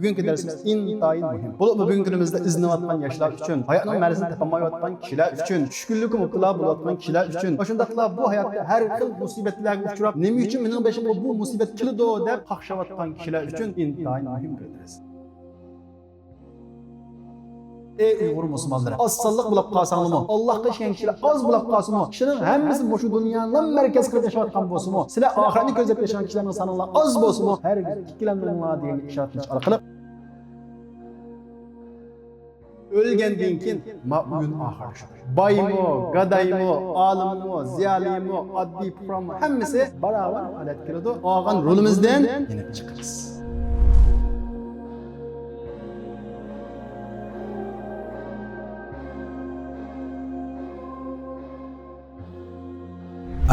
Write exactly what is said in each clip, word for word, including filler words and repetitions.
بۈگۈنكى دەرسىمىز ئىنتايىن مۇھىم. بولۇپمۇ بۈگۈنكى كۈنىمىزدە ئىزدىنىۋاتقان ياشلار ئۈچۈن، ھاياتنىڭ مەنىسىنى تاپالمايۋاتقان كىشىلەر ئۈچۈن، چۈشكۈنلۈككە مۇپتىلا بولۇۋاتقان كىشىلەر ئۈچۈن ۋە شۇنداقلا بۇ ھاياتتا ھەر خىل مۇسىبەتلەرگە ئۇچراپ، نېمە ئۈچۈن مېنىڭ بېشىمغا بۇ مۇسىبەت كېلىدۇ دەپ قاقشاۋاتقان كىشىلەر ئۈچۈن ئىنتايىن مۇھىم بىر دەرس. ئەي ئۇيغۇر مۇسۇلمانلىرى، ئاز سانلىق بولاپ قالساڭلارمۇ، ئاللاھقا ئىشەنگەن كىشىلەر ئاز بولاپ قالسىمۇ، كىشىنىڭ ھەممىسى مۇشۇ دۇنيانىڭ مەركەزى قىلىپ ياشاۋاتقان بولسىمۇ، سىلەر ئاخىرەتنى كۆزلەپ ياشىغان كىشىلەرنىڭ سانىڭلار ئاز بولسىمۇ، ھەرگىز ئىككىلەنمەڭلار دېگەنگە ئىشارە قىلىش ئارقىلىق، ئۆلگەندىن كېيىن ما ئويۇن ئاخىرلىشىدۇ. بايمۇ، گادايمۇ، ئالىممۇ، زىيالىيمۇ، ئاددىي پۇقرامۇ، ھەممىسى باراۋەر ھالەتكە كېلىدۇ. ئالغان رولىمىزدىن يېنىپ چىقىمىز.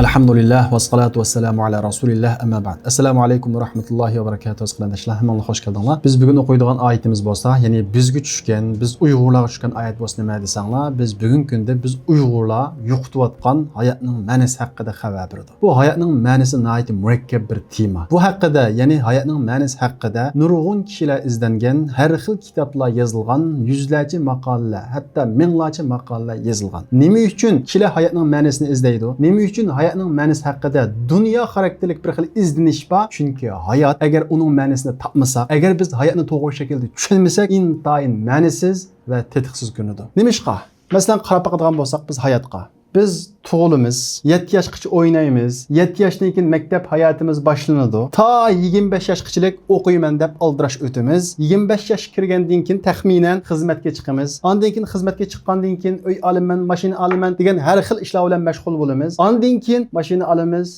ئەلھەمدۇلىللاھ ۋەسسالاتۇ ۋەسسالامۇ ئەلا رەسۇلىللاھ، ئەمما بەئد. ئەسسالامۇ ئەلەيكۇم ۋە رەھمەتۇللاھى ۋە بەرەكاتۇھۇ، ئەزىز قېرىنداشلار، ھەممىڭلار خوش كەلدىڭلار. بىز بۈگۈن ئوقۇيدىغان ئايىتىمىز بولسا، يەنى بىزگە چۈشكەن، بىز ئۇيغۇرلارغا چۈشكەن ئايەت بولسا نېمە دېسەڭلار، بىز بۈگۈنكى كۈندە بىز ئۇيغۇرلار يوقىتىۋاتقان ھاياتنىڭ مەنىسى ھەققىدە خەۋەر بېرىدۇ. بۇ ھاياتنىڭ مەنىسى ناھايىتى مۇرەككەپ بىر تېما. بۇ ھەققىدە، يەنى ھاياتنىڭ مەنىسى ھەققىدە نۇرغۇن كىشىلەر ئىزدەنگەن، ھەر خىل كىتابلار يېزىلغان، يۈزلەرچە ماقالىلەر، ھەتتا مىڭلارچە ماقالىلەر يېزىلغان. نېمە ئۈچۈن كىشىلەر ھاياتنىڭ مەنىسىنى ئىزدەيدۇ؟ نېمە ئۈچۈن ھاياتنىڭ مەنىسى ھەققىدە دۇنيا خاراكتېرلىك بىر خىل ئىزدىنىش بار؟ چۈنكى ھايات، ئەگەر ئۇنىڭ مەنىسىنى تاپمىساق، ئەگەر بىز ھاياتنى توغرا شەكىلدە چۈشەنمىسەك، ئىنتايىن مەنىسىز ۋە تېتىقسىز كۆرۈنىدۇ. نېمىشقا؟ مەسىلەن، قاراپ باقىدىغان بولساق بىز ھاياتقا. بىز تۇغۇلىمىز، يەتتە ياشقىچە ئوينايمىز، يەتتە ياشتىن كېيىن مەكتەپ ھاياتىمىز باشلىنىدۇ. تا يىگىرمە بەش ياشقىچىلىك ئوقۇيمەن دەپ ئالدىراش ئۆتىمىز. يىگىرمە بەش ياشقا كىرگەندىن كېيىن تەخمىنەن خىزمەتكە چىقىمىز. ئاندىن كېيىن خىزمەتكە چىققاندىن كېيىن ئۆي ئالىمەن، ماشىنا ئالىمەن دېگەن ھەر خىل ئىشلار بىلەن مەشغۇل بولىمىز. ئاندىن كېيىن ماشىنا ئالىمىز،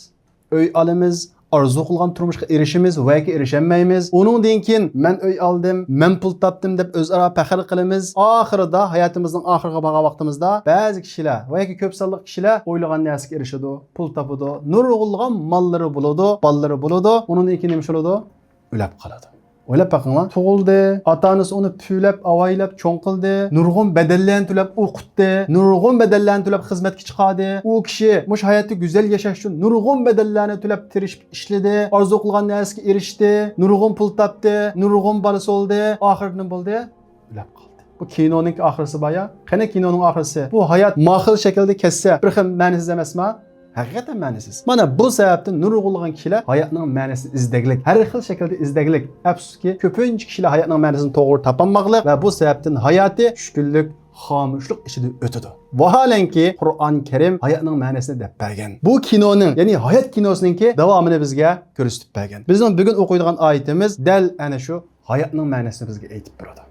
ئۆي ئالىمىز، ئارزۇ قىلغان تۇرمۇشقا ئېرىشىمىز ۋە ياكى ئېرىشەلمەيمىز. ئۇنىڭدىن كېيىن مەن ئۆي ئالدىم، مەن پۇل تاپتىم دەپ ئۆزئارا پەخىر قىلىمىز. ئاخىرىدا، ھاياتىمىزنىڭ ئاخىرىغا بارغان ۋاقتىمىزدا بەزى كىشىلەر ۋە ياكى كۆپ سانلىق كىشىلەر ئويلىغان نەرسىگە ئېرىشىدۇ، پۇل تاپىدۇ، نۇرغۇنلىغان ماللىرى بولىدۇ، بالىلىرى بولىدۇ. ئۇنىڭدىن كېيىن نېمە بولىدۇ؟ ئۆلۈپ قالىدۇ. ئويلاپ بېقىڭلار. تۇغۇلدى، ئاتا-ئانىسى ئۇنى پۈۋلەپ، ئاۋايلاپ چوڭ قىلدى، نۇرغۇن بەدەللەرنى تۆلەپ ئوقۇتتى، نۇرغۇن بەدەللەرنى تۆلەپ خىزمەتكە چىقاردى. ئۇ كىشى مۇشۇ ھاياتتا گۈزەل ياشاش ئۈچۈن نۇرغۇن بەدەللەرنى تۆلەپ تىرىشىپ ئىشلىدى، ئارزۇ قىلغان نەرسىگە ئېرىشتى، نۇرغۇن پۇل تاپتى، نۇرغۇن بالىسى بولدى. ئاخىرىدا نېمە بولدى؟ ئۆلۈپ قالدى. بۇ كىنونىڭكى ئاخىرىسى بار يا. قېنى كىنونىڭ ئاخىرىسى؟ بۇ ھايات ما خىل شەكىلدە كەتسە، بىر خىل مەنىسىز ئەمەسما؟ ھەقىقەتەن مەنىسىز. مانا بۇ سەۋەبتىن نۇرغۇنلىغان كىشىلەر ھاياتنىڭ مەنىسىنى ئىزدەگلىك، ھەر خىل شەكىلدە ئىزدەگلىك. ئەپسۇسكى، كۆپىنچە كىشىلەر ھاياتنىڭ مەنىسىنى توغرا تاپالماقلىق ۋە بۇ سەۋەبتىن ھاياتى چۈشكۈنلۈك، خامۇشلۇق ئىچىدە ئۆتىدۇ. ۋاھالەنكى، قۇرئان كەرىم ھاياتنىڭ مەنىسىنى دەپ بەرگەن. بۇ كىنونىڭ، يەنى ھايات كىنوسىنىڭكى داۋامىنى بىزگە كۆرسىتىپ بەرگەن. بىزنىڭ بۈگۈن ئوقۇيدىغان ئايىتىمىز دەل ئەنە شۇ ھاياتنىڭ مەنىسىنى بىزگە ئېيتىپ بېرىدۇ.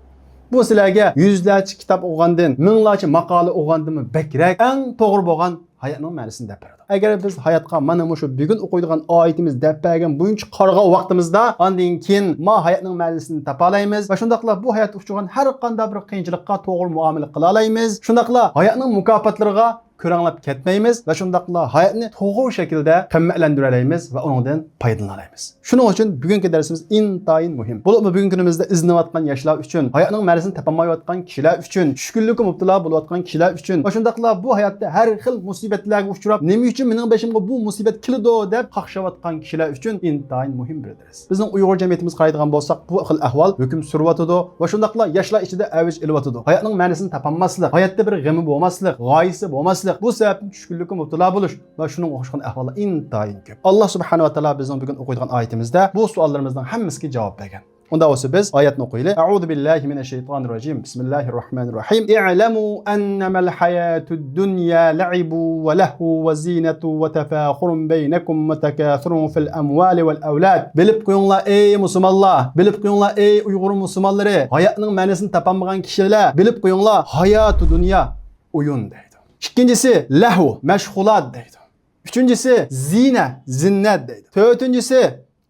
بۇ سىلەرگە يۈزلەرچە كىتاب ئوقۇغاندىن، مىڭلارچە ماقالە ئوقۇغاندىنمۇ بەكرەك، ئەڭ توغرا بولغان ھاياتنىڭ مەنىسىنى دەپ بېرىدۇ. ئەگەر بىز ھاياتقا مانا مۇشۇ بۈگۈن ئوقۇيدىغان ئايىتىمىز دەپ بەرگەن بويىچە قارىغان ۋاقتىمىزدا، ئاندىن كېيىن ما ھاياتنىڭ مەنىسىنى تاپالايمىز ۋە شۇنداقلا بۇ ھاياتتا ئۇچرىغان ھەر قانداق بىر قىيىنچىلىققا توغرا مۇئامىلە قىلالايمىز. شۇنداقلا ھاياتنىڭ مۇكاپاتلىرىغا كۆرەڭلەپ كەتمەيمىز ۋە شۇنداقلا ھاياتنى توغرا شەكىلدە قىممەتلەندۈرەلەيمىز ۋە ئۇنىڭدىن پايدىلىنالايمىز. شۇنىڭ ئۈچۈن بۈگۈنكى دەرسىمىز ئىنتايىن مۇھىم. بولۇپمۇ بۈگۈنكى كۈنىمىزدە ئىزدىنىۋاتقان ياشلار ئۈچۈن، ھاياتنىڭ مەنىسىنى تاپالمايۋاتقان كىشىلەر ئۈچۈن، چۈشكۈنلۈككە مۇپتىلا بولۇۋاتقان كىشىلەر ئۈچۈن ۋە شۇنداقلا بۇ ھاياتتا ھەر خىل مۇسىبەتلەرگە ئۇچراپ، نېمە ئۈچۈن مېنىڭ بېشىمغا بۇ مۇسىبەت كېلىدۇ دەپ قاقشاۋاتقان كىشىلەر ئۈچۈن ئىنتايىن مۇھىم بىر دەرس. بىزنىڭ ئۇيغۇر جەمئىيىتىمىزگە قارايدىغان بولساق، بۇ خىل ئەھۋال ھۆكۈم سۈرۈۋاتىدۇ ۋە شۇنداقلا ياشلار ئىچىدە ئەۋج ئېلىۋاتىدۇ. ھاياتنىڭ مەنىسىنى تاپالماسلىق، ھاياتتا بىر غېمى بولماسلىق، غايىسى بولماسلىق، بۇ سەۋەبتىن چۈشكۈنلۈككە مۇپتىلا بولۇش ۋە شۇنىڭغا ئوخشىغان ئەھۋاللار ئىنتايىن كۆپ. ئاللا سۇبھانەھۇ ۋە تائالا بىزنىڭ بۈگۈن ئوقۇيدىغان ئايىتىمىزدە بۇ سوئاللىرىمىزنىڭ ھەممىسىگە جاۋاب بەرگەن. ئۇندا بولسا بىز ئايەتنى ئوقۇيلى. أعوذ بالله من الشيطان الرجيم. بسم الله الرحمن الرحيم. اعلموا أنما الحياة الدنيا لعب ولهو وزينة وتفاخر بينكم وتكاثر في الأموال والأولاد. بىلىپ قويۇڭلار، ئەي مۇسۇلمانلار! بىلىپ قويۇڭلار، ئەي ئۇيغۇر مۇسۇلمانلىرى! ھاياتنىڭ مەنىسىنى تاپالمىغان كىشىلەر، بىلىپ قويۇڭلار، ھاياتۇ دۇنيا ئويۇن دەيدۇ. ئىككىنچىسى لەھۋ، مەشغۇلات دەيدۇ. ئۈچىنچىسى زىنە، زىننەت دەيدۇ. تۆتىنچىسى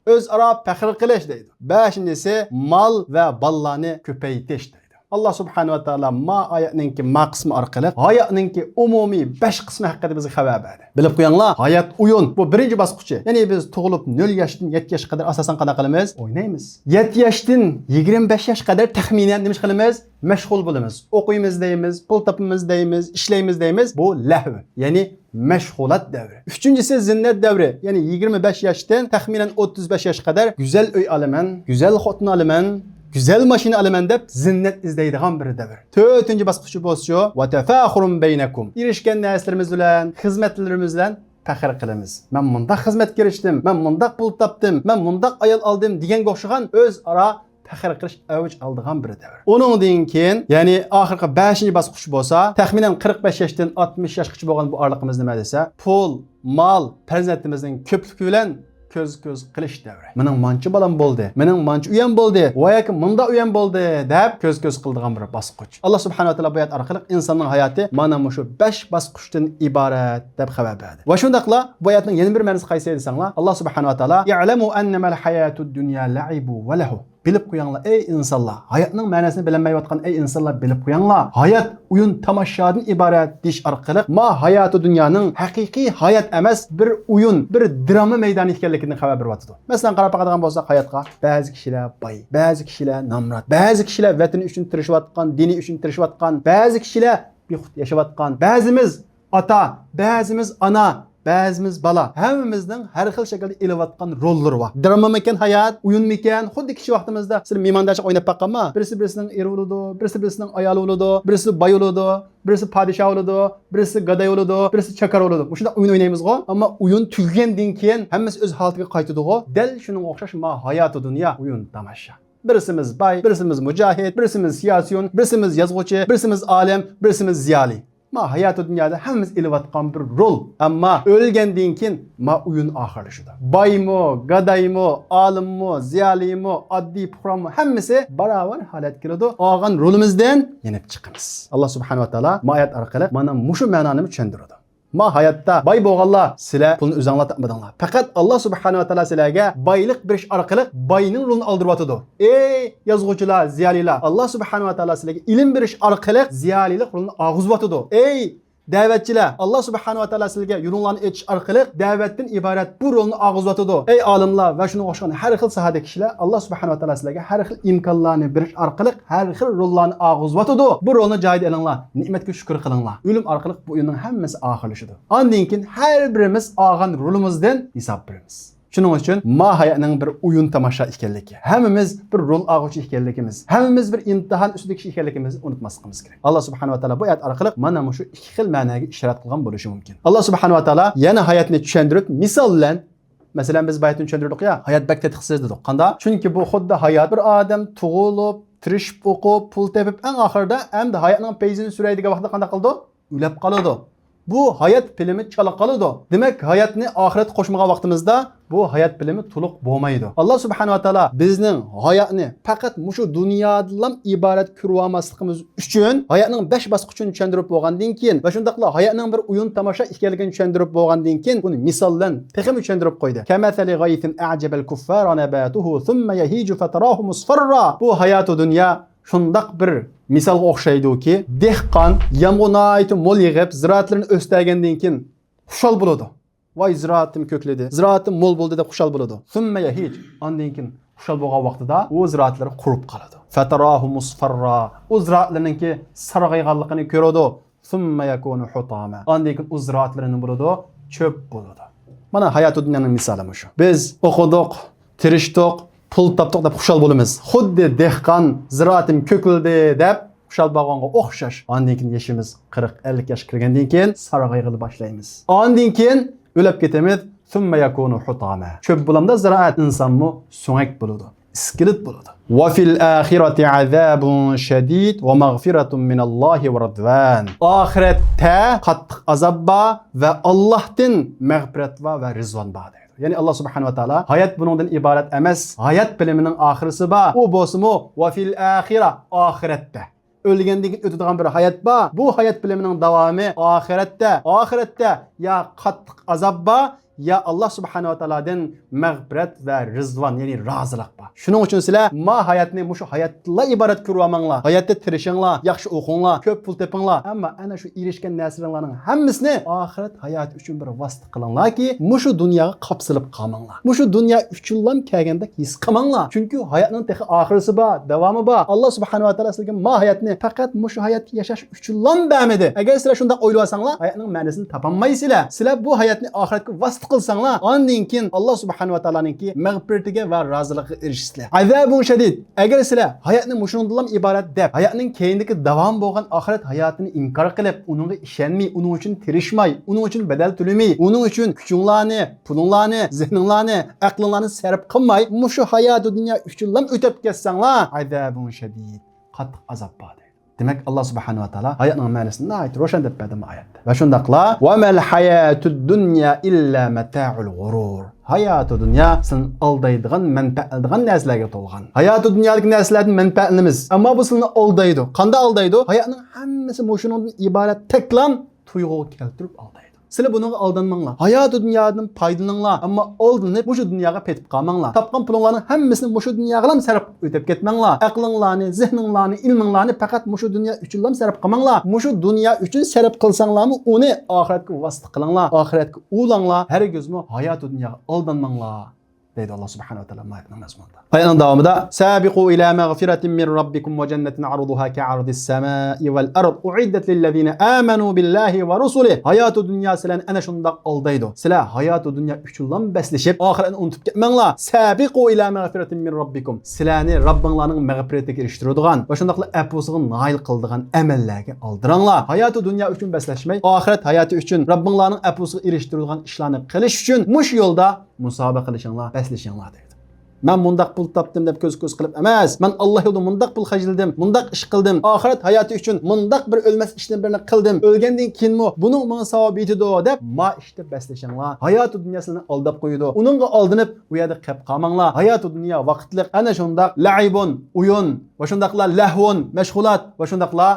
ئۆزئارا پەخىر قىلىش دەيدۇ. بەشىنچىسى مال ۋە بالىلارنى كۆپەيتىش دەيدۇ. ئاللا سۇبھانەھۇ ۋە تائالا ما ئايەتنىڭكى ما قىسمى ئارقىلىق ھاياتنىڭكى ئومۇمىي بەش قىسمى ھەققىدە بىزگە خەۋەر بەردى. بىلىپ قويۇڭلار، ھايات ئويۇن. بۇ بىرىنچى باسقۇچى. يەنى بىز تۇغۇلۇپ نۆل ياشتىن يەتتە ياشقا قەدەر ئاساسەن قانداق قىلىمىز؟ ئوينايمىز. يەتتە ياشتىن يىگىرمە بەش ياشقا قەدەر تەخمىنەن نېمە قىلىمىز؟ مەشغۇل بولىمىز. ئوقۇيمىز دەيمىز، پۇل تاپىمىز دەيمىز، ئىشلەيمىز دەيمىز. بۇ لەھۋ، يەنى مەشغۇلات دەۋرى. ئۈچىنچىسى زىننەت دەۋرى، يەنى يىگىرمە بەش ياشتىن تەخمىنەن ئوتتۇز بەش ياشقا قەدەر گۈزەل ئۆي ئالىمەن، گۈزەل خوتۇن ئالىمەن، گۈزەل ماشىنا ئالىمەن دەپ زىننەت ئىزدەيدىغان بىر دەۋر. تۆتىنچى باسقۇچى بولسىچۇ، ۋە تەفەخۇرۇن بەينەكۇم. ئېرىشكەن نەرسىلىرىمىز بىلەن، خىزمەتلىرىمىز بىلەن پەخىر قىلىمىز. مەن مۇنداق خىزمەتكە ئېرىشتىم، مەن مۇنداق پۇل تاپتىم، مەن مۇنداق ئايال ئالدىم دېگەنگە ئوخشىغان ئۆزئارا پەخىر قىلىش ئەۋج ئالىدىغان بىر دەۋر. ئۇنىڭدىن كېيىن، يەنى ئاخىرقى بەشىنچى باسقۇچ بولسا، تەخمىنەن قىرىق بەش ياشتىن ئاتمىش ياشقىچە بولغان بۇ ئارىلىقىمىز نېمە دېسە، پۇل، مال، پەرزەنتىمىزنىڭ كۆپلۈكى بىلەن كۆز-كۆز قىلىش دەۋرى. مېنىڭ مانچە بالام بولدى، مېنىڭ مانچە ئۆيەم بولدى، ۋە ياكى مۇنداق ئۆيەم بولدى دەپ كۆز-كۆز قىلىدىغان بىر باسقۇچ. ئاللا سۇبھانەھۇ ۋە تائالا بۇ ئايەت ئارقىلىق ئىنساننىڭ ھاياتى مانا مۇشۇ بەش باسقۇچتىن ئىبارەت دەپ خەۋەر بەردى. ۋە شۇنداقلا بۇ ئايەتنىڭ يەنە بىر مەنىسى قايسى دېسەڭلار، ئاللا سۇبھانەھۇ ۋە تائالا، «ئەلەمۇ ئەننەمەل ھاياتۇد دۇنيا لەئىبۇ ۋە لەھۇ.» بىلىپ قويۇڭلار، ئەي ئىنسانلار، ھاياتنىڭ مەنىسىنى بىلەلمەيۋاتقان ئەي ئىنسانلار، بىلىپ قويۇڭلار، ھايات ئويۇن تاماشادىن ئىبارەت دېيىش ئارقىلىق ما ھاياتۇ دۇنيانىڭ ھەقىقىي ھايات ئەمەس، بىر ئويۇن، بىر دراما مەيدانى ئىكەنلىكىدىن خەۋەر بېرىۋاتىدۇ. مەسىلەن، قاراپ باقىدىغان بولساق ھاياتقا، بەزى كىشىلەر باي، بەزى كىشىلەر نامرات، بەزى كىشىلەر ۋەتىنى ئۈچۈن تىرىشىۋاتقان، دىنى ئۈچۈن تىرىشىۋاتقان، بەزى كىشىلەر بىخۇد ياشاۋاتقان، بەزىمىز ئاتا، بەزىمىز ئانا، بەزىمىز بالا. ھەممىمىزنىڭ ھەر خىل شەكىلدە ئېلىۋاتقان روللىرى بار. درامامىكەن ھايات، ئويۇنمىكەن، خۇددى كىچىك ۋاقتىمىزدا سىلى مېھماندارچىلىق ئويناپ باققانما؟ بىرسى بىرسىنىڭ ئېرى بولىدۇ، بىرسى بىرسىنىڭ ئايالى بولىدۇ، بىرسى باي بولىدۇ، بىرسى پادىشاھ بولىدۇ، بىرسى گاداي بولىدۇ، بىرسى چاكار بولىدۇ. مۇشۇنداق ئويۇن ئوينايمىزغۇ، ئەمما ئويۇن تۈگىگەندىن كېيىن ھەممىسى ئۆز ھالىتىگە قايتىدىغۇ. دەل شۇنىڭغا ئوخشاش ما ھاياتۇ دۇنيا ئويۇن تاماشا. بىرسىمىز باي، بىرسىمىز مۇجاھىد، بىرسىمىز سىياسىيون، بىرسىمىز يازغۇچى، بىرسىمىز ئالىم، بىرسىمىز زىيالىي. ما ھاياتۇ دۇنيادا ھەممىمىز ئېلىۋاتقان بىر رول. ئەمما ئۆلگەندىن كېيىن ما ئويۇن ئاخىرلىشىدۇ. بايمۇ، گادايمۇ، ئالىممۇ، زىيالىيمۇ، ئاددىي پۇقرامۇ، ھەممىسى باراۋەر ھالەتكە كېلىدۇ. ئالغان رولىمىزدىن يېنىپ چىقىمىز. ئاللا سۇبھانەھۇ ۋە تائالا ما ئايەت ئارقىلىق مانا مۇشۇ مەنانى چۈشەندۈرىدۇ. ما ھاياتتا باي بولغانلار، سىلەر پۇلنى ئۆزۈڭلار تاپمىدىڭلار. پەقەت ئاللا سۇبھانەھۇ ۋە تائالا سىلەرگە بايلىق بېرىش ئارقىلىق باينىڭ رولىنى ئالدۇرۇۋاتىدۇ. ئەي يازغۇچىلار، زىيالىيلار، ئاللا سۇبھانەھۇ ۋە تائالا سىلەرگە ئىلىم بېرىش ئارقىلىق زىيالىيلىق رولىنى ئالغۇزۇۋاتىدۇ. ئەي دەۋەتچىلەر، ئاللا سۇبھانەھۇ ۋە تائالا سىلەرگە يولۇڭلارنى ئېچىش ئارقىلىق دەۋەتتىن ئىبارەت بۇ رولنى ئالغۇزۇۋاتىدۇ. ئەي ئالىملار ۋە شۇنىڭغا ئوخشىغان ھەر خىل ساھەدە كىشىلەر، ئاللا سۇبھانەھۇ ۋە تائالا سىلەرگە ھەر خىل ئىمكانلارنى بېرىش ئارقىلىق ھەر خىل روللارنى ئالغۇزۇۋاتىدۇ. بۇ رولنى جايىدا ئېلىڭلار، نېمەتكە شۈكۈر قىلىڭلار. ئۆلۈم ئارقىلىق بۇ ئويۇننىڭ ھەممىسى ئاخىرلىشىدۇ. ئاندىن كېيىن ھەر بىرىمىز ئالغان رولىمىزدىن ھېساب بېرىمىز. شۇنىڭ ئۈچۈن ما ھاياتنىڭ بىر ئويۇن تاماشا ئىكەنلىكى، ھەممىمىز بىر رول ئالغۇچى ئىكەنلىكىمىز، ھەممىمىز بىر ئىمتىھان ئۈستىدىكى كىشى ئىكەنلىكىمىزنى ئۇنتۇماسلىقىمىز كېرەك. ئاللا سۇبھانەھۇ ۋە تائالا بۇ ئايەت ئارقىلىق مانا مۇشۇ ئىككى خىل مەنىگە ئىشارەت قىلغان بولۇشى مۇمكىن. ئاللا سۇبھانەھۇ ۋە تائالا يەنە ھاياتنى چۈشەندۈرۈپ، مىسال بىلەن، مەسىلەن، بىز بۇ ھاياتنى چۈشەندۈردۇق يا، ھايات بەك تېتىقسىز دېدۇق. قانداق؟ چۈنكى بۇ خۇددى ھايات، بىر ئادەم تۇغۇلۇپ، تىرىشىپ ئوقۇپ، پۇل تېپىپ، ئەڭ ئاخىرىدا ئەمدى ھاياتنىڭ پەيزىنى سۈرەي دېگەن ۋاقىتتا قانداق قىلىدۇ؟ ئۆلۈپ قالىدۇ. بۇ ھايات فىلىمى چالا قالىدۇ. دېمەك، ھاياتنى ئاخىرەتكە قوشمىغان ۋاقتىمىزدا بۇ ھايات فىلىمى تولۇق بولمايدۇ. ئاللا سۇبھانەھۇ ۋە تائالا بىزنىڭ ھاياتنى پەقەت مۇشۇ دۇنيادىنلا ئىبارەت كۆرۈۋالماسلىقىمىز ئۈچۈن ھاياتنىڭ بەش باسقۇچىنى چۈشەندۈرۈپ بولغاندىن كېيىن ۋە شۇنداقلا ھاياتنىڭ بىر ئويۇن تاماشا ئىكەنلىكىنى چۈشەندۈرۈپ بولغاندىن كېيىن بۇنى مىسال بىلەن تېخىمۇ چۈشەندۈرۈپ قويدى. كەمەسەلى غەيسىن ئەجەبەل كۇففارا نەباتۇھۇ سۇممە يەھىجۇ فەتەراھۇ مۇسفەررا. بۇ ھاياتۇ دۇنيا شۇنداق بىر مىسالغا ئوخشايدۇكى، دېھقان يامغۇر ناھايىتى مول يېغىپ، زىرائەتلىرىنى ئۆستۈرگەندىن كېيىن خۇشال بولىدۇ. ۋاي، زىرائىتىم كۆكلىدى، زىرائىتىم مول بولدى دەپ خۇشال بولىدۇ. سۈممە يەھىج. ئاندىن كېيىن خۇشال بولغان ۋاقتىدا ئۇ زىرائەتلىرى قۇرۇپ قالىدۇ. فەتەراھۇ مۇسفەررا. ئۇ زىرائەتلىرىنىڭكى سارغايغانلىقىنى كۆرىدۇ. سۈممە يەكۇنۇ ھۇتاما. ئاندىن كېيىن ئۇ زىرائەتلىرى نېمە بولىدۇ؟ چۆپ بولىدۇ. مانا ھاياتۇ دۇنيانىڭ مىسالى مۇشۇ. بىز ئوقۇدۇق، تىرىشتۇق، پۇل تاپتۇق دەپ خۇشال بولىمىز. خۇددى دېھقان زىرائىتىم كۆكلىدى دەپ خۇشال بولغانغا ئوخشاش. ئاندىن كېيىن يېشىمىز قىرىق، ئەللىك ياشقا كىرگەندىن كېيىن سارغايغىلى باشلايمىز. ئاندىن كېيىن ئۆلۈپ كېتىمىز. ثم يكون حطاما. چۆپ بولامدا زىرائەت، ئىنسانمۇ سۆڭەك بولىدۇ، ئىسكىلىت بولىدۇ. وفي الآخرة عذاب شديد ومغفرة من الله ورضوان. ئاخىرەتتە قاتتىق ئازاب بار ۋە ئاللاھتىن مەغپىرەت بار ۋە رىزۋان بار دەيدۇ. يەنى ئاللا سۇبھانەھۇ ۋە تائالا ھايات بۇنىڭدىن ئىبارەت ئەمەس، ھايات فىلىمىنىڭ ئاخىرىسى بار. ئۇ بولسىمۇ، وفي الآخرة، ئاخىرەتتە. ئۆلگەندىن كېيىن ئۆتىدىغان بىر ھايات بار. بۇ ھايات فىلىمىنىڭ داۋامى ئاخىرەتتە. ئاخىرەتتە يا قاتتىق ئازاب بار، يا ئاللا سۇبھانەھۇ ۋە تائالادىن مەغپىرەت ۋە رىزۋان، يەنى رازىلىق بار. شۇنىڭ ئۈچۈن سىلەر ما ھاياتنى مۇشۇ ھاياتلا ئىبارەت كۆرۈۋالماڭلار. ھاياتتا تىرىشىڭلار، ياخشى ئوقۇڭلار، كۆپ پۇل تېپىڭلار. ئەمما ئەنە شۇ ئېرىشكەن نەرسىلىرىڭلارنىڭ ھەممىسىنى ئاخىرەت ھاياتى ئۈچۈن بىر ۋاسىتە قىلىڭلاركى، مۇشۇ دۇنياغا قاپسىلىپ قالماڭلار. مۇشۇ دۇنيا ئۈچۈنلا كەلگەندەك ھېس قىلماڭلار. چۈنكى ھاياتنىڭ تېخى ئاخىرىسى بار، داۋامى بار. ئاللا سۇبھانەھۇ ۋە تائالا سىلەرگە ما ھاياتنى پەقەت مۇشۇ ھاياتتا ياشاش ئۈچۈنلا بەرمىدى. ئەگەر سىلەر شۇنداق ئويلىۋالساڭلار، ھاياتنىڭ مەنىسىنى تاپالمايسىلەر. سىلەر بۇ ھاياتنى ئاخىرەتكە ۋاسىتە قىلساڭلار، ئاندىن كېيىن ئاللا سۇبھانەھۇ ۋە تائالانىڭكى مەغپىرىتىگە ۋە رازىلىقىغا ئېرىشىسىلەر. ئازابۇن شەدىد. ئەگەر سىلەر ھاياتنى مۇشۇنىڭدىنلا ئىبارەت دەپ، ھاياتنىڭ كەينىدىكى داۋامى بولغان ئاخىرەت ھاياتىنى ئىنكار قىلىپ، ئۇنىڭغا ئىشەنمەي، ئۇنىڭ ئۈچۈن تىرىشماي، ئۇنىڭ ئۈچۈن بەدەل تۆلىمەي، ئۇنىڭ ئۈچۈن كۈچۈڭلارنى، پۇلۇڭلارنى، زېھنىڭلارنى، ئەقلىڭلارنى سەرپ قىلماي، مۇشۇ ھاياتى دۇنيا ئۈچۈنلا ئۆتۈپ كەتسەڭلار، ئازابۇن شەدىد، قاتتىق ئازاب بار دەيدۇ. دېمەك، ئاللا سۇبھانەھۇ ۋە تائالا ھاياتنىڭ مەنىسىنى ناھايىتى روشەن دەپ بەردى بۇ ئايەتتە. ۋە شۇنداقلا، ۋە مەل ھاياتۇد دۇنيا ئىللا مەتائۇل غۇرۇر. ھاياتى دۇنيا سىلىنى ئالدايدىغان، مەنپەئەتلەيدىغان نەرسىلەرگە تولغان. ھاياتى دۇنيادىكى نەرسىلەردىن مەنپەئەتلىنىمىز. ئەمما بۇ سىلىنى ئالدايدۇ. قانداق ئالدايدۇ؟ ھاياتنىڭ ھەممىسى مۇشۇنىڭدىن ئىبارەت تەكلان تۇيغۇغا كەلتۈرۈپ ئالدايدۇ. سىلەر بۇنىڭغا ئالدانماڭلار. ھاياتى دۇنيادىن پايدىلىنىڭلار، ئەمما ئالدىنىپ مۇشۇ دۇنياغا پېتىپ قالماڭلار. تاپقان پۇلۇڭلارنىڭ ھەممىسىنى مۇشۇ دۇنياغىلا سەرپ ئۆتۈپ كەتمەڭلار. ئەقلىڭلارنى، زېھنىڭلارنى، ئىلمىڭلارنى پەقەت مۇشۇ دۇنيا ئۈچۈنلا سەرپ قىلماڭلار. مۇشۇ دۇنيا ئۈچۈن سەرپ قىلساڭلارمۇ ئۇنى ئاخىرەتكە ۋاسىتە قىلىڭلار. ئاخىرەتكە ئۇلىنىڭلار. ھەرگىزمۇ ھاياتى دۇنياغا ئالدانماڭلار. دەيدۇ ئاللا سۇبھانەھۇ ۋە تائالا بۇ ئايەتنىڭ مەزمۇنىدا. ئايەتنىڭ داۋامىدا، سابىقۇ ئىلا مەغفىرەتىن مىن رەببىكۇم ۋە جەننەتىن ئەرزۇھا كەئەرزىس سەمائى ۋەل ئەرز ئۇئىددەت لىللەزىنە ئامەنۇ بىللاھى ۋە رۇسۇلىھ. ھاياتۇ دۇنيا سىلەرنى ئەنە شۇنداق ئالدايدۇ. سىلەر ھاياتۇ دۇنيا ئۈچۈنلا بەسلىشىپ، ئاخىرەتنى ئۇنتۇپ كەتمەڭلار. سابىقۇ ئىلا مەغفىرەتىن مىن رەببىكۇم. سىلەرنى رەببىڭلارنىڭ مەغپىرىتىگە ئېرىشتۈرىدىغان ۋە شۇنداقلا ئەپۇسىغا نائىل قىلىدىغان ئەمەللەرگە ئالدىراڭلار. ھاياتۇ دۇنيا ئۈچۈن بەسلەشمەي، ئاخىرەت ھاياتى ئۈچۈن، رەببىڭلارنىڭ ئەپۇسىغا ئېرىشتۈرىدىغان ئىشلارنى قىلىش ئۈچۈن مۇشۇ يولدا مۇسابىقە قىلىشىڭلار، بەسلىشىڭلار دەيدۇ. مەن مۇنداق پۇل تاپتىم دەپ كۆز-كۆز قىلىپ ئەمەس، مەن ئاللا يولىدا مۇنداق پۇل خەجلىدىم، مۇنداق ئىش قىلدىم، ئاخىرەت ھاياتى ئۈچۈن مۇنداق بىر ئۆلمەس ئىشتىن بىرنى قىلدىم، ئۆلگەندىن كېيىنمۇ بۇنىڭ ماڭا ساۋابى يېتىدۇ دەپ ما ئىشتا بەسلىشىڭلار. ھاياتى دۇنيا سىلىنى ئالداپ قويىدۇ. ئۇنىڭغا ئالدىنىپ ئۇ يەردە قېلىپ قالماڭلار. ھاياتى دۇنيا ۋاقىتلىق، ئەنە شۇنداق لەئىبۇن، ئويۇن، ۋە شۇنداقلا لەھۋۇن، مەشغۇلات، ۋە شۇنداقلا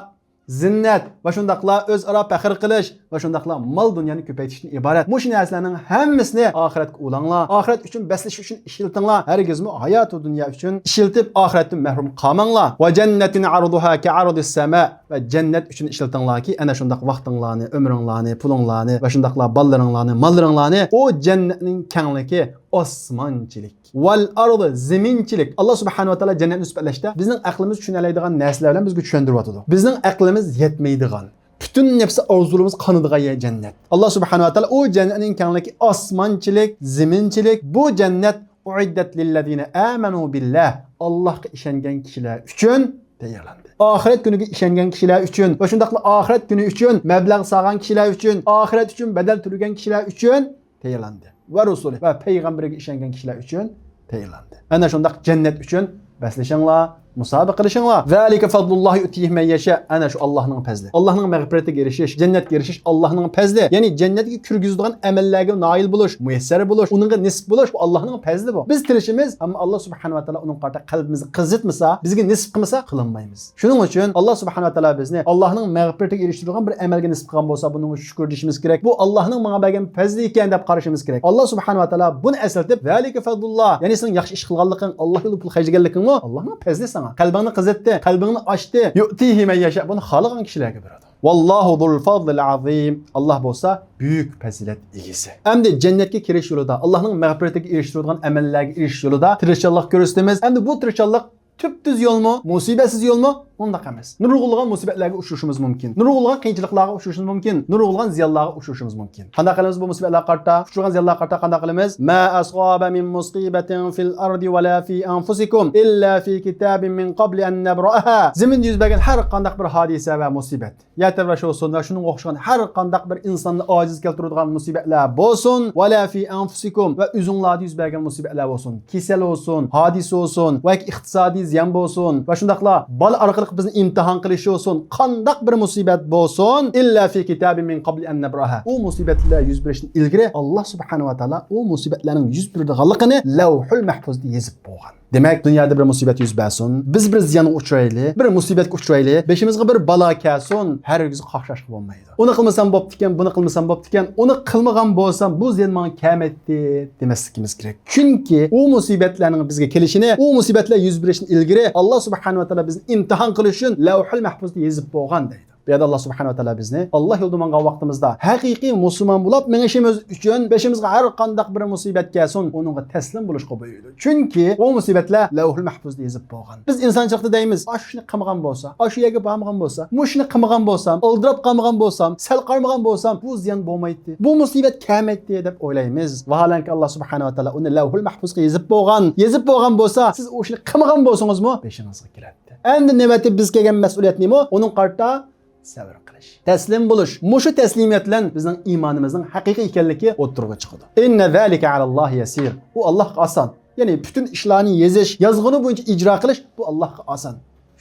زىننەت ۋە شۇنداقلا ئۆزئارا پەخىر قىلىش ۋە شۇنداقلا مال دۇنيانى كۆپەيتىشتىن ئىبارەت. مۇشۇ نەرسىلەرنىڭ ھەممىسىنى ئاخىرەتكە ئۇلاڭلار. ئاخىرەت ئۈچۈن بەسلىشىش ئۈچۈن ئىشلىتىڭلار. ھەرگىزمۇ ھاياتۇ دۇنيا ئۈچۈن ئىشلىتىپ ئاخىرەتتىن مەھرۇم قالماڭلار. ۋە جەننەتىن ئەرزۇھا كەئەرزىس سەما، ۋە جەننەت ئۈچۈن ئىشلىتىڭلاركى، ئەنە شۇنداق ۋاقتىڭلارنى، ئۆمرۈڭلارنى، پۇلۇڭلارنى ۋە شۇنداقلا بالىلىرىڭلارنى، ماللىرىڭلارنى ئۇ جەننەتنىڭ كەڭلىكى، ئاسمانچىلىك، ۋەل ئەرز، زېمىنچىلىك. ئاللا سۇبھانەھۇ ۋە تائالا جەننەتنى سۈپەتلەشتە بىزنىڭ ئەقلىمىز چۈشىنەلەيدىغان نەرسىلەر بىلەن بىزگە چۈشەندۈرۈۋاتىدۇ. بىزنىڭ ئەقلىمىز يەتمەيدىغان، پۈتۈن نەپسى ئارزۇلىرىمىز قانىدىغان يەر جەننەت. ئاللا سۇبھانەھۇ ۋە تائالا ئۇ جەننەتنىڭ كەڭلىكى ئاسمانچىلىك، زېمىنچىلىك. بۇ جەننەت ئۇئىددەت لىللەزىنە ئامەنۇ بىللاھ، ئاللاھقا ئىشەنگەن كىشىلەر ئۈچۈن تەييارلاندى. ئاخىرەت كۈنىگە ئىشەنگەن كىشىلەر ئۈچۈن ۋە شۇنداقلا ئاخىرەت كۈنى ئۈچۈن مەبلەغ سالغان كىشىلەر ئۈچۈن، ئاخىرەت ئۈچۈن بەدەل تۆلىگەن كىشىلەر ئۈچۈن تەييارلاندى. ۋە رۇسۇلى ۋە پەيغەمبىرىگە ئىشەنگەن كىشىلەر ئۈچۈن تەييارلاندى. ئەنە شۇنداق جەننەت ئۈچۈن بەسلىشىڭلار، مۇسابىقە قىلىشىڭلار. زالىكە فەزلۇللاھى يۇئتىھى مەن يەشا. ئەنە شۇ ئاللاھنىڭ پەزلى. ئاللاھنىڭ مەغپىرىتىگە ئېرىشىش، جەننەتكە ئېرىشىش ئاللاھنىڭ پەزلى. يەنى جەننەتكە كىرگۈزىدىغان ئەمەللەرگە نائىل بولۇش، مۇيەسسەر بولۇش، ئۇنىڭغا نېسىپ بولۇش، بۇ ئاللاھنىڭ پەزلى بۇ. بىز تىرىشىمىز، ئەمما ئاللا سۇبھانەھۇ ۋە تائالا ئۇنىڭغا قارىتا قەلبىمىزنى قىزىتمىسا، بىزگە نېسىپ قىلمىسا، قىلالمايمىز. شۇنىڭ ئۈچۈن ئاللا سۇبھانەھۇ ۋە تائالا بىزنى ئاللاھنىڭ مەغپىرىتىگە ئېرىشتۈرىدىغان بىر ئەمەلگە نېسىپ قىلغان بولسا، بۇنىڭغا شۈكۈر دېيىشىمىز كېرەك. بۇ ئاللاھنىڭ ماڭا بەرگەن پەزلى ئىكەن دەپ قارىشىمىز كېرەك. ئاللا سۇبھانەھۇ ۋە تائالا بۇنى ئەسلىتىپ، زالىكە فەزلۇللا، يەنى سېنىڭ ياخشى ئىش قىلغانلىقىڭ، ئاللا يولىدا پۇل خەجلىگەنلىكىڭمۇ ئاللاھنىڭ پەزلى ساڭا. قەلبىڭنى قىزىتتى، قەلبىڭنى ئاچتى. يۇئتىھى مەن يەشا، بۇنى خالىغان كىشىلەرگە بېرىدۇ. ۋاللاھۇ زۇل فەزلىل ئەزىم. ئاللا بولسا بۈيۈك پەزىلەت ئىگىسى. ئەمدى جەننەتكە كىرىش يولىدا، ئاللاھنىڭ مەغپىرىتىگە ئېرىشتۈرىدىغان ئەمەللەرگە ئېرىشىش يولىدا تىرىشچانلىق كۆرسىتىمىز. ئەمدى بۇ تىرىشچانلىق تۈپتۈز يولمۇ؟ مۇسىبەتسىز يولمۇ؟ ئۇنداق ئەمەس. نۇرغۇنلىغان مۇسىبەتلەرگە ئۇچرىشىمىز مۇمكىن. نۇرغۇنلىغان قىيىنچىلىقلارغا ئۇچرىشىمىز مۇمكىن. نۇرغۇنلىغان زىيانلارغا ئۇچرىشىمىز مۇمكىن. قانداق قىلىمىز بۇ مۇسىبەتلەرگە قارىتا؟ ئۇچرىغان زىيانلارغا قارىتا قانداق قىلىمىز؟ ما ئەسابە مىن مۇسىبەتىن فىل ئەرزى ۋە لا فى ئەنفۇسىكۇم ئىللا فى كىتابىن مىن قەبلى ئەن نەبرەئەھا. زېمىندا يۈز بەرگەن ھەر قانداق بىر ھادىسە ۋە مۇسىبەت، يەر تەۋرەش بولسۇن ۋە شۇنىڭغا ئوخشىغان ھەر قانداق بىر ئىنساننى ئاجىز كەلتۈرىدىغان مۇسىبەتلەر بولسۇن، ۋە لا فى ئەنفۇسىكۇم، ۋە ئۆزۈڭلاردا يۈز بەرگەن مۇسىبەتلەر بولسۇن، كېسەل بولسۇن، ھادىسە بولسۇن، ۋە ئىقتىسادىي زىيان بولسۇن، ۋە شۇنداقلا بالا ئارقىلىق بىزنى ئىمتىھان قىلىش بولسۇن، قانداق بىر مۇسىبەت بولسۇن، ئىللا فى كىتابىن مىن قەبلى ئەن نەبرەئەھا. ئۇ مۇسىبەتلەر يۈز بېرىشتىن ئىلگىرى ئاللا سۇبھانەھۇ ۋە تائالا ئۇ مۇسىبەتلەرنىڭ يۈز بېرىدىغانلىقىنى لەۋھۇل مەھپۇزدا يېزىپ بولغان. دېمەك، دۇنيادا بىر مۇسىبەت يۈز بەرسۇن، بىز بىر زىيانغا ئۇچرايلى، بىر مۇسىبەتكە ئۇچرايلى، بېشىمىزغا بىر بالا كەلسۇن، ھەرگىز قاقشاشقا بولمايدۇ. ئۇنى قىلمىسام بوپتىكەن، بۇنى قىلمىسام بوپتىكەن، ئۇنى قىلمىغان بولسام بۇ زىيان ماڭا كەلمەيتتى دېمەسلىكىمىز كېرەك. چۈنكى ئۇ مۇسىبەتلەرنىڭ بىزگە كېلىشىنى، ئۇ مۇسىبەتلەر يۈز بېرىشتىن ئىلگىرى ئاللا سۇبھانەھۇ ۋە تائالا بىزنى ئىمتىھان قىلىش ئۈچۈن لەۋھۇل مەھپۇزدا يېزىپ بولغان دەيدۇ. بۇ يەردە ئاللا سۇبھانەھۇ ۋە تائالا بىزنى ئاللا يولىدا ماڭغان ۋاقتىمىزدا ھەقىقىي مۇسۇلمان بولۇپ مېڭىشىمىز ئۈچۈن بېشىمىزغا ھەر قانداق بىر مۇسىبەت كەلسۇن، ئۇنىڭغا تەسلىم بولۇشقا بۇيرۇيدۇ. چۈنكى ئۇ مۇسىبەتلەر لەۋھۇل مەھپۇزدا يېزىپ بولغان. بىز ئىنسانچىلىقتا دەيمىز، ئاشۇنى قىلمىغان بولسا، ئاشۇ يەرگە بارمىغان بولسا، مۇشۇنى قىلمىغان بولسام، ئالدىراپ قالمىغان بولسام، سەل قارىمىغان بولسام، بۇ زىيان بولمايتتى، بۇ مۇسىبەت كەلمەيتتى دەپ ئويلايمىز. ۋاھالەنكى، ئاللا سۇبھانەھۇ ۋە تائالا ئۇنى لەۋھۇل مەھپۇزغا يېزىپ بولغان، يېزىپ بولغان بولسا، سىز ئۇ ئىشنى قىلمىغان بولسىڭىزمۇ بېشىڭىزغا كېلەتتى. ئەمدى نۆۋەتتە بىز كەلگەن مەسئۇلىيەت نېمە؟ ئۇنىڭغا قارىتا سەۋر قىلىش، تەسلىم بولۇش. مۇشۇ تەسلىمىيەت بىلەن بىزنىڭ ئىمانىمىزنىڭ ھەقىقىي ئىكەنلىكى ئوتتۇرىغا چىقىدۇ. ئىننە زالىكە ئەلەللاھى يەسىر. ئۇ ئاللاھقا ئاسان. يەنى پۈتۈن ئىشلارنى يېزىش، يازغىنى بويىچە ئىجرا قىلىش، بۇ ئاللاھقا ئاسان.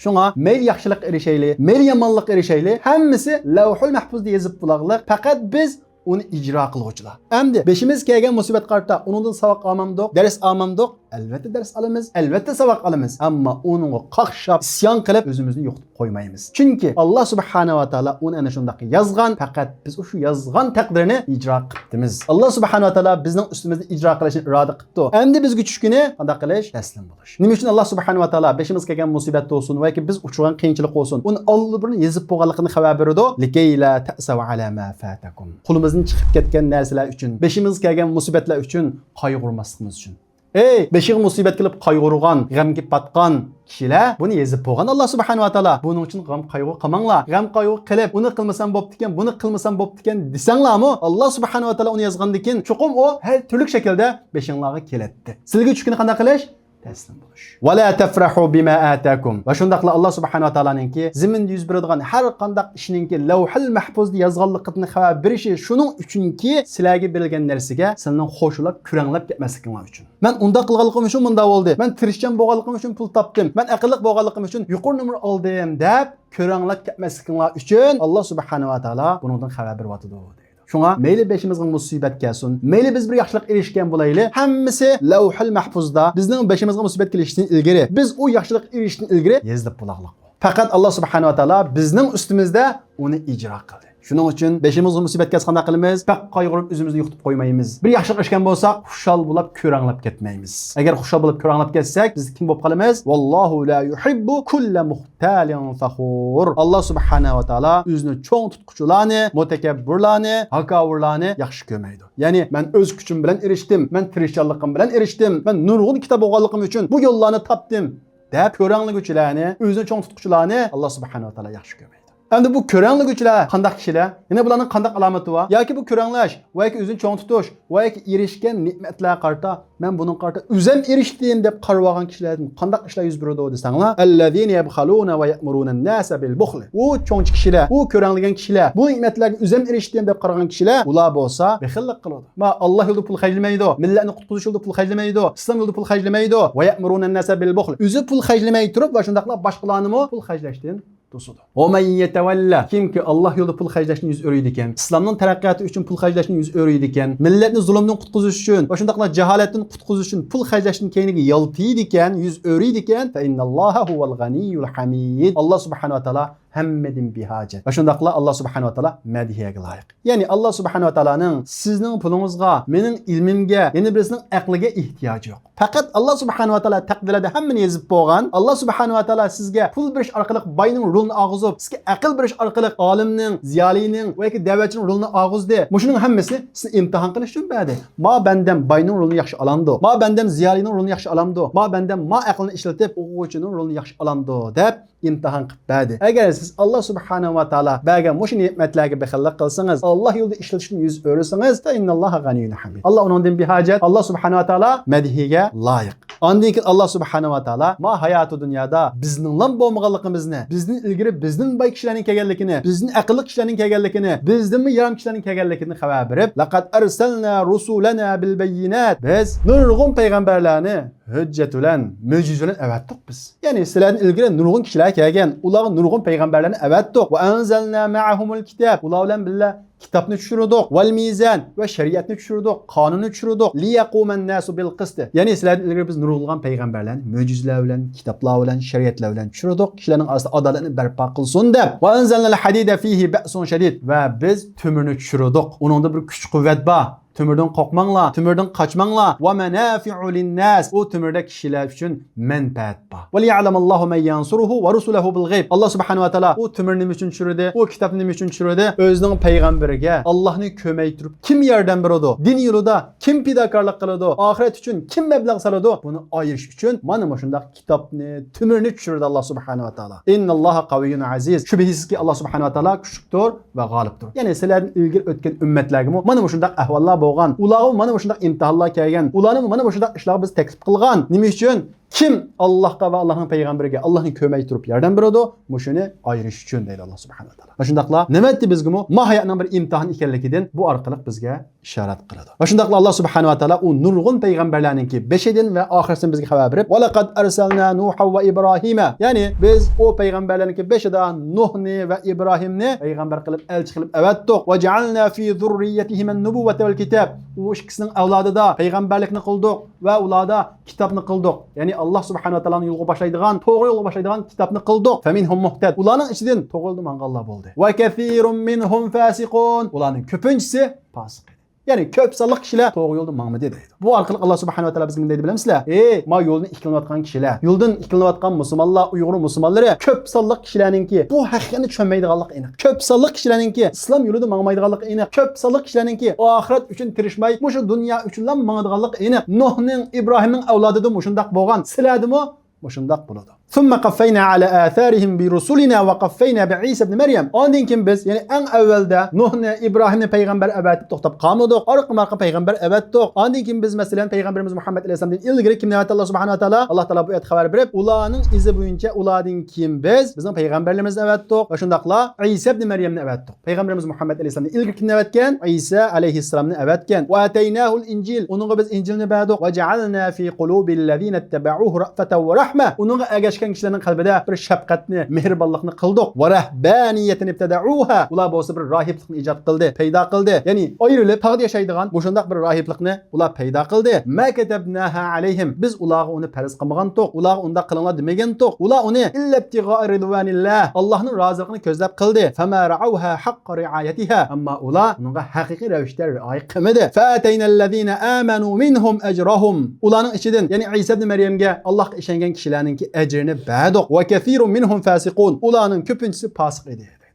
شۇڭا مەيلى ياخشىلىققا ئېرىشەيلى، مەيلى يامانلىققا ئېرىشەيلى، ھەممىسى لەۋھۇل مەھپۇزدا يېزىپ بولغانلىق. پەقەت بىز ئۇنى ئىجرا قىلغۇچىلار. ئەمدى بېشىمىز كەلگەن مۇسىبەتكە قارىتا ئۇنىڭدىن ساۋاق ئالمامدۇق، دەرس ئالمامدۇق؟ ئەلۋەتتە دەرس ئالىمىز، ئەلۋەتتە ساۋاق ئالىمىز. ئەمما ئۇنىڭغا قاقشاپ، ئىسيان قىلىپ ئۆزىمىزنى يوقىتىپ قويمايمىز. چۈنكى ئاللا سۇبھانەھۇ ۋە تائالا ئۇنى ئەنە شۇنداق يازغان، پەقەت بىز ئۇ شۇ يازغان تەقدىرنى ئىجرا قىپتىمىز. ئاللا سۇبھانەھۇ ۋە تائالا بىزنىڭ ئۈستىمىزدە ئىجرا قىلىشنى ئىرادە قىپتۇ. ئەمدى بىزگە چۈشكىنى قانداق قىلىش؟ تەسلىم بولۇش. نېمە ئۈچۈن ئاللا سۇبھانەھۇ ۋە تائالا بېشىمىزغا كەلگەن مۇسىبەت بولسۇن ۋە ياكى بىز ئۇچرىغان قىيىنچىلىق بولسۇن، ئۇنى ئاللىبۇرۇن يېزىپ بولغانلىقىنى خەۋەر بېرىدۇ؟ لىكەي لا تەسەۋ ئەلا ما فاتەكۇم. قولىمىزدىن چىقىپ كەتكەن نەرسىلەر ئۈچۈن، بېشىمىزغا كەلگەن مۇسىبەتلەر ئۈچۈن قايغۇرماسلىقىمىز ئۈچۈن. ئەي، بېشىغا مۇسىبەت كېلىپ قايغۇرغان، غەمگە پاتقان كىشىلەر، بۇنى يېزىپ بولغان ئاللا سۇبھانەھۇ ۋە تائالا. بۇنىڭ ئۈچۈن غەم قايغۇ قىلماڭلار. غەم قايغۇ قىلىپ، ئۇنى قىلمىسام بوپتىكەن، بۇنى قىلمىسام بوپتىكەن دېسەڭلارمۇ، ئاللا سۇبھانەھۇ ۋە تائالا ئۇنى يازغاندىكىن، چوقۇم ئۇ ھەر تۈرلۈك شەكىلدە بېشىڭلارغا كېلەتتى. سىلەرگە چۈشكىنى قانداق قىلىش؟ تەسلىم بولۇش. ۋە لا تەفرەھۇ بىما ئاتاكۇم. ۋە شۇنداقلا ئاللا سۇبھانەھۇ ۋە تائالانىڭكى زېمىندا يۈز بېرىدىغان ھەر قانداق ئىشنىڭكى لەۋھۇل مەھپۇزدا يازغانلىقىدىن خەۋەر بېرىشى شۇنىڭ ئۈچۈنكى، سىلەرگە بېرىلگەن نەرسىگە سىلەرنىڭ خوشلاپ، كۆرەڭلەپ كەتمەسلىكىڭلار ئۈچۈن. مەن ئۇنداق قىلغانلىقىم ئۈچۈن مۇنداق بولدى، مەن تىرىشچان بولغانلىقىم ئۈچۈن پۇل تاپتىم، مەن ئەقىللىق بولغانلىقىم ئۈچۈن يۇقىرى نومۇر ئالدىم دەپ كۆرەڭلەپ كەتمەسلىكىڭلار ئۈچۈن ئاللا سۇبھانەھۇ ۋە تائالا بۇنىڭدىن خەۋەر بېرىۋاتىدۇ، دەيدۇ. شۇڭا مەيلى بېشىمىزغا مۇسىبەت كەلسۇن، مەيلى بىز بىر ياخشىلىق ئېرىشكەن بولايلى، ھەممىسى لەۋھۇل مەھپۇزدا بىزنىڭ بېشىمىزغا مۇسىبەت كېلىشتىن ئىلگىرى، بىز ئۇ ياخشىلىق ئېرىشىشتىن ئىلگىرى يېزىلىپ بولغانلىق. پەقەت ئاللا سۇبھانەھۇ ۋە تائالا بىزنىڭ ئۈستىمىزدە ئۇنى ئىجرا قىلدى. شۇنىڭ ئۈچۈن بېشىمىزغا مۇسىبەت كەلسە قانداق قىلىمىز؟ بەك قايغۇرۇپ ئۆزىمىزنى يوقىتىپ قويمايمىز. بىر ياخشىلىق ئېرىشكەن بولساق، خۇشال بولۇپ كۆرەڭلەپ كەتمەيمىز. ئەگەر خۇشال بولۇپ كۆرەڭلەپ كەتسەك، بىز كىم بولۇپ قالىمىز؟ ۋاللاھۇ لا يۇھىببۇ كۇللە مۇختالىن فەخۇر. ئاللا سۇبھانەھۇ ۋە تائالا ئۆزىنى چوڭ تۇتقۇچىلارنى، مۇتەكەببۇرلارنى، ھاكاۋۇرلارنى ياخشى كۆرمەيدۇ. يەنى مەن ئۆز كۈچۈم بىلەن ئېرىشتىم، مەن تىرىشچانلىقىم بىلەن ئېرىشتىم، مەن نۇرغۇن كىتاب ئوقۇغانلىقىم ئۈچۈن بۇ يوللارنى تاپتىم دەپ كۆرەڭلىگۈچىلەرنى، ئۆزىنى چوڭ تۇتقۇچىلارنى ئاللا سۇبھانەھۇ ۋە تائالا ياخشى كۆرمەيدۇ. ئەمدى بۇ كۆرەڭلىگۈچىلەر قانداق كىشىلەر؟ يەنە بۇلارنىڭ قانداق ئالامىتى بار؟ ياكى بۇ كۆرەڭلەش ۋە ياكى ئۆزىنى چوڭ تۇتۇش ۋە ياكى ئېرىشكەن نېمەتلەرگە قارىتا، مەن بۇنىڭغا قارىتا ئۆزۈم ئېرىشتىم دەپ قارىۋالغان كىشىلەردىن قانداق ئىشلار يۈز بېرىدۇ دېسەڭلار، ئەللەزىنە يەبخەلۇنە ۋە يەئمۇرۇنەن ناسە بىل بۇخلى. ئۇ چوڭچى كىشىلەر، ئۇ كۆرەڭلىگەن كىشىلەر، بۇ نېمەتلەرگە ئۆزۈم ئېرىشتىم دەپ قارىغان كىشىلەر، ئۇلار بولسا بېخىللىق قىلىدۇ. ما ئاللا يولىدا پۇل خەجلىمەيدۇ، مىللەتنى قۇتقۇزۇش يولىدا پۇل خەجلىمەيدۇ، ئىسلام يولىدا پۇل خەجلىمەيدۇ. ۋە يەئمۇرۇنەن ناسە بىل بۇخل. ئۆزى پۇل خەجلىمەي تۇرۇپ ۋە شۇنداقلا باشقىلارنىمۇ پۇل خەجلەشتىن توسىدۇ. ۋە مەن يەتەۋەللە، كىمكى ئاللا يولىدا پۇل خەجلەشتىن يۈز ئۆرۈيدىكەن، ئىسلامنىڭ تەرەققىياتى ئۈچۈن پۇل خەجلەشتىن يۈز ئۆرۈيدىكەن، مىللەتنى زۇلۇمدىن قۇتقۇزۇش ئۈچۈن ۋە شۇنداقلا جاھالەتتىن قۇتقۇزۇش ئۈچۈن پۇل خەجلەشتىن كەينىگە يالتىيىدىكەن، يۈز ئۆرۈيدىكەن، فەئىننەللاھە ھۇۋەل غەنىييۇل ھەمىد. ئاللا سۇبھانەھۇ ۋە تائالا ھەممىدىن بىھاجەت. ۋە شۇنداقلا ئاللا سۇبھانەھۇ ۋە تائالا مەدھىيەگە لايىق. يەنى ئاللا سۇبھانەھۇ ۋە تائالانىڭ سىزنىڭ پۇلىڭىزغا، مېنىڭ ئىلمىمگە، يەنە بىرسىنىڭ ئەقلىگە ئېھتىياجى يوق. پەقەت ئاللا سۇبھانەھۇ ۋە تائالا تەقدىرلەردە ھەممىنى يېزىپ بولغان. ئاللا سۇبھانەھۇ ۋە تائالا سىزگە پۇل بېرىش ئارقىلىق باينىڭ رولىنى ئالغۇزۇپ، سىزگە ئەقىل بېرىش ئارقىلىق ئالىمنىڭ، زىيالىينىڭ ۋە ياكى دەۋەتچىنىڭ رولىنى ئالغۇزدى. مۇشۇنىڭ ھەممىسىنى سىزنى ئىمتىھان قىلىش ئۈچۈن بەردى. ما بەندەم باينىڭ رولىنى ياخشى ئالامدۇ؟ ما بەندەم زىيالىينىڭ رولىنى ياخشى ئالامدۇ؟ ما بەندەم ما ئەقىلنى ئىشلىتىپ ئوقۇغۇچىنىڭ رولىنى ياخشى ئالامدۇ؟ دەپ ئىمتىھان قىلىپ بەردى. ئەگەر سىز ئاللا سۇبھانەھۇ ۋە تائالا بەرگەن مۇشۇ نېمەتلەرگە بېخىللىق قىلسىڭىز، ئاللا يولىدا ئىشلىتىشتىن يۈز ئۆرۈسىڭىز، فەئىننەللاھە غەنىييۇن ھەمىد. ئاللا ئۇنىڭدىن بىھاجەت، ئاللا سۇبھانەھۇ ۋە تائالا مەدھىيگە لايىق. ئاندىن كېيىن ئاللا سۇبھانەھۇ ۋە تائالا ما ھاياتى دۇنيادا بىزنىڭلا بولمىغانلىقىمىزنى، بىزدىن ئىلگىرى بىزدىن باي كىشىلەرنىڭ كەلگەنلىكىنى، بىزدىن ئەقىللىق كىشىلەرنىڭ كەلگەنلىكىنى، بىزدىنمۇ يارام كىشىلەرنىڭ كەلگەنلىكىنى خەۋەر بېرىپ، لەقەد ئەرسەلنا رۇسۇلەنا بىل بەييىنات. بىز نۇرغۇن پەيغەمبەرلەرنى ھۆججەت بىلەن، مۆجىزە بىلەن ئەۋەتتۇق بىز. يەنى سىلەردىن ئىلگىرى نۇرغۇن كىشىلەر كەلگەن، ئۇلارغا نۇرغۇن پەيغەمبەرلەرنى ئەۋەتتۇق. ۋە ئەنزەلنا مەئەھۇمۇل كىتاب، ئۇلار بىلەن بىللە كىتابنى چۈشۈردۇق. ۋەل مىزان، ۋە شەرىئەتنى چۈشۈردۇق، قانۇننى چۈشۈردۇق. لىيەقۇمەن ناسۇ بىل قىستى. يەنى سىلەردىن ئىلگىرى بىز نۇرغۇنلىغان پەيغەمبەرلەرنى مۆجىزىلەر بىلەن، كىتابلار بىلەن، شەرىئەتلەر بىلەن چۈشۈردۇق، كىشىلەرنىڭ ئارىسىدا ئادالەتنى بەرپا قىلسۇن دەپ. ۋە ئەنزەلنەل ھەدىدە فىھى بەئسۇن شەدىد، ۋە بىز تۆمۈرنى چۈشۈردۇق، ئۇنىڭدا بىر كۈچ قۇۋۋەت بار. تۆمۈردىن قورقماڭلار، تۆمۈردىن قاچماڭلار. ومنافع للناس، ئۇ تۆمۈردە كىشىلەر ئۈچۈن مەنپەئەت بار. وليعلم الله من ينصره ورسله بالغيب. ئاللا سۇبھانەھۇ ۋە تائالا ئۇ تۆمۈرنى نېمە ئۈچۈن چۈشۈردى؟ ئۇ كىتابنى نېمە ئۈچۈن چۈشۈردى؟ ئۆزىنىڭ پەيغەمبىرىگە ئاللانى كۆرمەي تۇرۇپ كىم ياردەم بېرىدۇ؟ دىن يولىدا كىم پىداكارلىق قىلىدۇ؟ ئاخىرەت ئۈچۈن كىم مەبلەغ سالىدۇ؟ بۇنى ئايرىش ئۈچۈن مانا مۇشۇنداق كىتابنى، تۆمۈرنى چۈشۈردى ئاللا سۇبھانەھۇ ۋە تائالا. إن الله قوي عزيز. شۈبھىسىزكى، ئاللا سۇبھانەھۇ ۋە تائالا كۈچلۈكتۇر ۋە غالىبتۇر. يەنى سىلەردىن ئىلگىرى ئۆتكەن ئۈممەتلەرگىمۇ مانا مۇشۇنداق ئەھۋاللار بولغان، ئۇلارغىمۇ مانا مۇشۇنداق ئىمتىھانلار كەلگەن، ئۇلارنىمۇ مانا مۇشۇنداق ئىشلارغا بىز تەكلىپ قىلغان. نېمە ئۈچۈن؟ كىم ئاللاھقا ۋە ئاللاھنىڭ پەيغەمبىرىگە ئاللاھنى كۆرمەي تۇرۇپ ياردەم بېرىدۇ؟ مۇشۇنى ئايرىش ئۈچۈن دەيدۇ ئاللا سۇبھانەھۇ ۋە تائالا. ۋە شۇنداقلا نۆۋەتتە بىزگىمۇ ما ھاياتنىڭ بىر ئىمتىھان ئىكەنلىكىدىن بۇ ئارقىلىق بىزگە ئىشارەت قىلىدۇ. ۋە شۇنداقلا ئاللا سۇبھانەھۇ ۋە تائالا ئۇ نۇرغۇن پەيغەمبەرلەرنىڭكى بېشىدىن ۋە ئاخىرىسىدىن بىزگە خەۋەر بېرىپ، ولقد أرسلنا نوحا وإبراهيم. يەنى بىز ئۇ پەيغەمبەرلەرنىڭكى بېشىدا نۇھنى ۋە ئىبراھىمنى پەيغەمبەر قىلىپ، ئەلچى قىلىپ ئەۋەتتۇق. وجعلنا في ذريتهما النبوة والكتاب. ئۇ ئىككىسىنىڭ ئەۋلادىدا پەيغەمبەرلىكنى قىلدۇق ۋە ئۇلاردا كىتابنى قىلدۇق. يەنى ئاللا سۇبھانەھۇ ۋە تائالانىڭ يولغا باشلايدىغان، توغرا يولغا باشلايدىغان كىتابنى قىلدۇق. فمنهم مهتد. ئۇلارنىڭ ئىچىدىن توغرا يولدا ماڭغانلار بولدى. وكثير منهم فاسقون. ئۇلارنىڭ كۆپىنچىسى پاسىق ئىدى. يەنى كۆپ سانلىق كىشىلەر توغرا يولدا ماڭمىدى دەيدۇ. بۇ ئارقىلىق ئاللا سۇبھانەھۇ ۋە تائالا بىزگە نېمە دەيدۇ بىلەمسىلەر؟ ئەي، ما يولدىن ئىككىلىنىۋاتقان كىشىلەر، يولدىن ئىككىلىنىۋاتقان مۇسۇلمانلار، ئۇيغۇر مۇسۇلمانلىرى كۆپ سانلىق كىشىلەرنىڭكى بۇ ھەقىقەتنى چۈشەنمەيدىغانلىقى ئېنىق. كۆپ سانلىق كىشىلەرنىڭكى ئىسلام يولىدا ماڭمايدىغانلىقى ئېنىق. كۆپ سانلىق كىشىلەرنىڭكى ئاخىرەت ئۈچۈن تىرىشماي، مۇشۇ دۇنيا ئۈچۈنلا ماڭىدىغانلىقى ئېنىق. نۇھنىڭ، ئىبراھىمنىڭ ئەۋلادىدا مۇشۇنداق بولغان، سىلەردىمۇ مۇشۇنداق بولىدۇ. ثم قفينا على آثارهم برسلنا وقفينا بعيسى ابن مريم. ئاندىن كېيىن بىز، يەنى ئەڭ ئەۋۋەلدە نۇھنى، ئىبراھىمنى پەيغەمبەر ئەۋەتىپ توختاپ قالمىدۇق. ئارقىمۇ ئارقا پەيغەمبەر ئەۋەتتۇق. ئاندىن كېيىن بىز، مەسىلەن، پەيغەمبىرىمىز مۇھەممەد ئەلەيھىسسالامدىن ئىلگىرى كىمنى ئەۋەتتى ئاللا سۇبھانەھۇ ۋە تائالا؟ ئاللا تائالا بۇ ئايەتتە خەۋەر بېرىپ، ئۇلارنىڭ ئىزى بويىچە ئۇلاردىن كېيىن بىز بىزنىڭ پەيغەمبەرلىرىمىزنى ئەۋەتتۇق ۋە شۇنداقلا ئەيسا ئىبنى مەريەمنى ئەۋەتتۇق. پەيغەمبىرىمىز مۇھەممەد ئەلەيھىسسالامدىن ئىلگىرى كىمنى ئەۋەتكەن؟ ئەيسا ئەلەيھىسسالامنى ئەۋەتكەن. وآتيناه الإنجيل. ئۇنىڭغا بىز ئىنجىلنى بەردۇق. وجعلنا في قلوب الذين اتبعوه رأفة ورحمة. ئۇنىڭغا ئەگەشكەن كىشىلەرنىڭ قەلبىدە بىر شەپقەتنى، مېھرىبانلىقنى قىلدۇق. ورهبانية ابتدعوها. ئۇلار بولسا بىر راھىبلىقنى ئىجاد قىلدى، پەيدا قىلدى. يەنى ئايرىلىپ تاغدا ياشايدىغان مۇشۇنداق بىر راھىبلىقنى ئۇلار پەيدا قىلدى. ما كتبناها عليهم. بىز ئۇلارغا ئۇنى پەرز قىلمىغانتۇق. ئۇلارغا ئۇنداق قىلىڭلار دېمىگەنتۇق. ئۇلار ئۇنى إلا ابتغاء رضوان الله. ئاللانىڭ رازىلىقىنى كۆزلەپ قىلدى. فما رعوها حق رعايتها. ئەمما ئۇلار ئۇنىڭغا ھەقىقىي رەۋىشتە رىئايە قىلمىدى. فآتينا الذين آمنوا منهم أجرهم. ئۇلارنىڭ ئىچىدىن، يەنى ئەيسا ئىبنى مەريەمگە، ئاللاھقا ئىشەنگەن كىشىلەرنىڭكى ئەجرىنى بەردۇق. وكثير منهم فاسقون. ئۇلارنىڭ كۆپىنچىسى پاسىق ئىدى.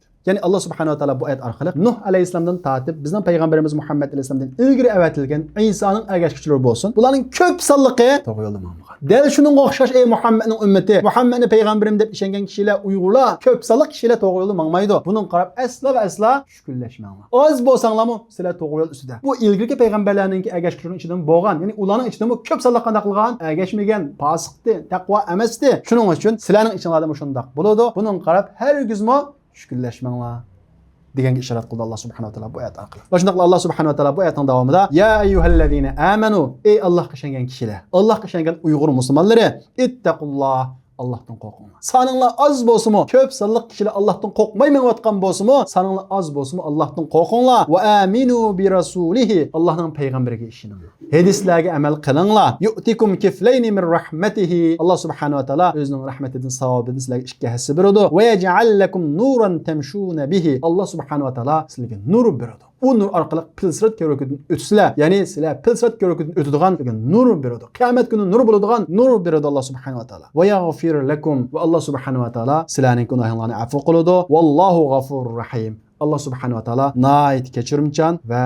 يەنى ئاللا سۇبھانەھۇ ۋە تائالا بۇ ئايەت ئارقىلىق نۇھ ئەلەيھىسسالامدىن تارتىپ بىزنىڭ پەيغەمبىرىمىز مۇھەممەد ئەلەيھىسسالامدىن ئىلگىرى ئەۋەتىلگەن ئەيسانىڭ ئەگەشكۈچىلىرى بولسۇن، بۇلارنىڭ كۆپ سانلىقى توغرا يولدا ماڭمىغان. دەل شۇنىڭغا ئوخشاش، ئەي مۇھەممەدنىڭ ئۈممىتى، مۇھەممەدنى پەيغەمبىرىم دەپ ئىشەنگەن كىشىلەر، ئۇيغۇرلار، كۆپ سانلىق كىشىلەر توغرا يولدا ماڭمايدۇ. بۇنىڭغا قاراپ ئەسلا ۋە ئەسلا چۈشكۈنلەشمەڭلار. ئاز بولساڭلارمۇ سىلەر توغرا يول ئۈستىدە. بۇ ئىلگىرىكى پەيغەمبەرلەرنىڭكى ئەگەشكۈچىلىرىنىڭ ئىچىدىمۇ بولغان. يەنى ئۇلارنىڭ ئىچىدىمۇ كۆپ سانلىق قانداق قىلغان؟ ئەگەشمىگەن، پاسىقتى، تەقۋا ئەمەستى. شۇنىڭ ئۈچۈن سىلەرنىڭ ئىچىڭلاردىمۇ شۇنداق بولىدۇ. بۇنىڭغا قاراپ ھەرگىزمۇ چۈشكۈنلەشمەڭلار دېگەنگە ئىشارەت قىلدى ئاللا سۇبھانەھۇ ۋە تائالا بۇ ئايەت ئارقىلىق. ۋە شۇنداقلا ئاللا سۇبھانەھۇ ۋە تائالا بۇ ئايەتنىڭ داۋامىدا، يا أيها الذين آمنوا، ئەي ئاللاھقا ئىشەنگەن كىشىلەر، ئاللاھقا ئىشەنگەن ئۇيغۇر مۇسۇلمانلىرى، اتقوا الله، ئاللاھتىن قورقۇڭلار. سانىڭلار ئاز بولسىمۇ، كۆپ سانلىق كىشىلەر ئاللاھتىن قورقماي مېڭىۋاتقان بولسىمۇ، سانىڭلار ئاز بولسىمۇ ئاللاھتىن قورقۇڭلار. وآمنوا برسوله، ئاللاھنىڭ پەيغەمبىرىگە ئىشىنىڭلار. ھەدىسلەرگە ئەمەل قىلىڭلار. يؤتكم كفلين من رحمته. ئاللا سۇبھانەھۇ ۋە تائالا ئۆزىنىڭ رەھمىتىدىن، ساۋابىدىن سىلەرگە ئىككى ھەسسە بېرىدۇ. ويجعل لكم نورا تمشون به. ئاللا سۇبھانەھۇ ۋە تائالا سىلەرگە نۇر بېرىدۇ. ئۇ نۇر ئارقىلىق پىل سىرات كۆۋرۈكىدىن ئۆتىسىلەر. يەنى سىلەر پىل سىرات كۆۋرۈكىدىن ئۆتىدىغان سىلەرگە نۇر بېرىدۇ. قىيامەت كۈنى نۇر بولىدىغان نۇر بېرىدۇ ئاللا سۇبھانەھۇ ۋە تائالا. ويغفر لكم. ۋە ئاللا سۇبھانەھۇ ۋە تائالا سىلەرنىڭ گۇناھىڭلارنى ئەپۇ قىلىدۇ. والله غفور رحيم. ئاللا سۇبھانەھۇ ۋە تائالا ناھايىتى كەچۈرۈمچان ۋە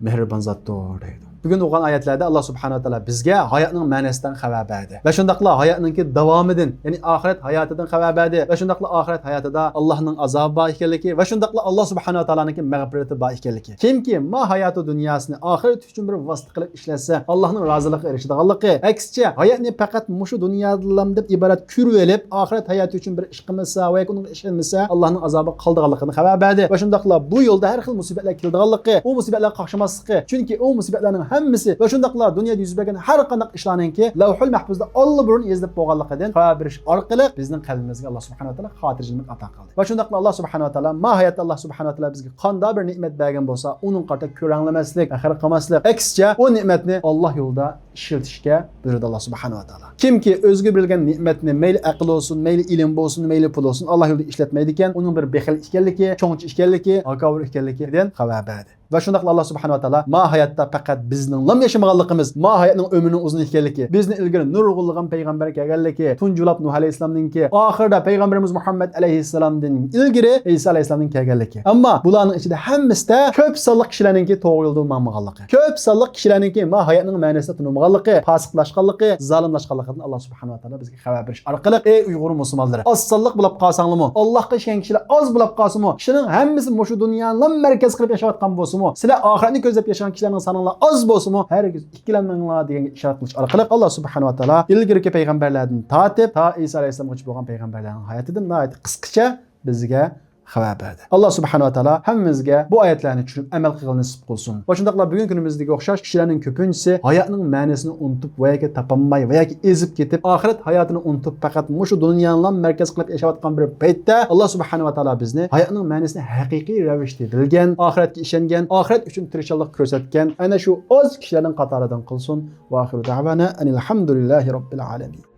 مېھرىبان زاتتۇر دەيدۇ. بۈگۈن ئوقۇغان ئايەتلەردە ئاللا سۇبھانەھۇ ۋە تائالا بىزگە ھاياتنىڭ مەنىسىدىن خەۋەر بەردى. ۋە شۇنداقلا ھاياتنىڭكى داۋامىدىن، يەنى ئاخىرەت ھاياتىدىن خەۋەر بەردى. ۋە شۇنداقلا ئاخىرەت ھاياتىدا ئاللانىڭ ئازابى بار ئىكەنلىكى ۋە شۇنداقلا ئاللا سۇبھانەھۇ ۋە تائالانىڭكى مەغپىرىتى بار ئىكەنلىكى. كىمكى ما ھاياتۇ دۇنياسىنى ئاخىرەت ئۈچۈن بىر ۋاسىتە قىلىپ ئىشلەتسە، ئاللانىڭ رازىلىقىغا ئېرىشىدىغانلىقى، ئەكسىچە، ھاياتنى پەقەت مۇشۇ دۇنيادىلا دەپ ئىبارەت كۆرۈۋېلىپ، ئاخىرەت ھاياتى ئۈچۈن بىر ئىش قىلمىسا ۋە ياكى ئۇنىڭغا ئىشەنمىسە، ئاللانىڭ ئازابىغا قالىدىغانلىقىنى خەۋەر بەردى. ۋە شۇنداقلا بۇ يولدا ھەر خىل مۇسىبەتلەر كېلىدىغانلىقى، ئۇ مۇسىبەتلەرگە قاقشىماسلىقى، چۈنكى ئۇ مۇسىبەتلەرنىڭ ھەممىسى ۋە شۇنداقلا دۇنيادا يۈز بەرگەن ھەر قانداق ئىشلارنىڭكى لەۋھۇل مەھپۇزدا ئاللىبۇرۇن يېزىلىپ بولغانلىقىدىن خەۋەر بېرىش ئارقىلىق بىزنىڭ قەلبىمىزگە ئاللا سۇبھانەھۇ ۋە تائالا خاتىرجەملىك ئاتا قىلدى. ۋە شۇنداقلا ئاللا سۇبھانەھۇ ۋە تائالا ما ھاياتتا ئاللا سۇبھانەھۇ ۋە تائالا بىزگە قانداق بىر نېمەت بەرگەن بولسا، ئۇنىڭغا قارىتا كۆرەڭلىمەسلىك، مەسخىرە قىلماسلىق، ئەكسىچە ئۇ نېمەتنى ئاللا يولىدا ئىشلىتىشكە بۇيرۇدى ئاللا سۇبھانەھۇ ۋە تائالا. كىمكى ئۆزىگە بېرىلگەن نېمەتنى، مەيلى ئەقىل بولسۇن، مەيلى ئىلىم بولسۇن، مەيلى پۇل بولسۇن، ئاللا يولىدا ئىشلەتمەيدىكەن، ئۇنىڭ بىر بېخىل ئىكەنلىكى، چوڭچى ئىكەنلىكى، ھاكاۋۇر ئىكەنلىكىدىن خەۋەر بەردى. ۋە شۇنداقلا ئاللا سۇبھانەھۇ ۋە تائالا ما ھاياتتا پەقەت بىزنىڭلام ياشىمىغانلىقىمىز، ما ھاياتنىڭ ئۆمرىنىڭ ئۇزۇن ئىكەنلىكى، بىزنى ئىلگىرى نۇرغۇنلىغان پەيغەمبەر كەلگەنلىكى، تۇنجى بولۇپ نۇھ ئەلەيھىسسالامنىڭكى، ئاخىرىدا پەيغەمبىرىمىز مۇھەممەد ئەلەيھىسسالامدىن ئىلگىرى ئەيسا ئەلەيھىسسالامنىڭ كەلگەنلىكى. ئەمما بۇلارنىڭ ئىچىدە ھەممىسىدە كۆپ سانلىق كىشىلەرنىڭكى توغرا يولدا ماڭمىغانلىقى، كۆپ سانلىق كىشىلەرنىڭكى ما ھاياتنىڭ مەنىسىنى تونۇمىغانلىقى، پاسىقلاشقانلىقى، زالىملاشقانلىقىدىن ئاللا سۇبھانەھۇ ۋە تائالا بىزگە خەۋەر بېرىش ئارقىلىق، ئەي ئۇيغۇر مۇسۇلمانلىرى، ئاز سانلىق بولاپ قالساڭلىمۇ، ئاللاغا ئىشەنگەن كىشىلەر ئاز بولاپ قالسىمۇ، كىشىنىڭ ھەممىسى مۇشۇ دۇنيانىلا مەركەز قىلىپ ياشاۋاتقان بولسىمۇ، سىلەر ئاخىرەتنى كۆزلەپ ياشىغان كىشىلەرنىڭ سانىڭلار ئاز بولسىمۇ، ھەرگىز ئىككىلەنمەڭلار دېگەنگە ئىشارەت قىلىش ئارقىلىق، ئاللا سۇبھانەھۇ ۋە تائالا ئىلگىرىكى پەيغەمبەرلەردىن تارتىپ تا ئەيسا ئەلەيھىسسالامغىچە بولغان پەيغەمبەرلەرنىڭ ھاياتىدىن ناھايىتى قىسقىچە بىزگە خەۋەر بەردى. ئاللا سۇبھانەھۇ ۋە تائالا ھەممىمىزگە بۇ ئايەتلەرنى چۈشىنىپ ئەمەل قىلغىلى نېسىپ قىلسۇن. ۋە شۇنداقلا بۈگۈنكى كۈنىمىزدىكى ئوخشاش كىشىلەرنىڭ كۆپىنچىسى ھاياتنىڭ مەنىسىنى ئۇنتۇپ ۋە ياكى تاپالماي ۋە ياكى ئېزىپ كېتىپ، ئاخىرەت ھاياتىنى ئۇنتۇپ، پەقەت مۇشۇ دۇنيانىلا مەركەز قىلىپ ياشاۋاتقان بىر پەيتتە، ئاللا سۇبھانەھۇ ۋە تائالا بىزنى ھاياتنىڭ مەنىسىنى ھەقىقىي رەۋىشتە بىلگەن، ئاخىرەتكە ئىشەنگەن، ئاخىرەت ئۈچۈن تىرىشچانلىق كۆرسەتكەن ئەنە شۇ ئاز كىشىلەرنىڭ قاتارىدىن قىلسۇن. ۋە ئاخىرۇ دەئۋانا ئەنىل ھەمدۇلىللاھى رەببىل ئالەمىن.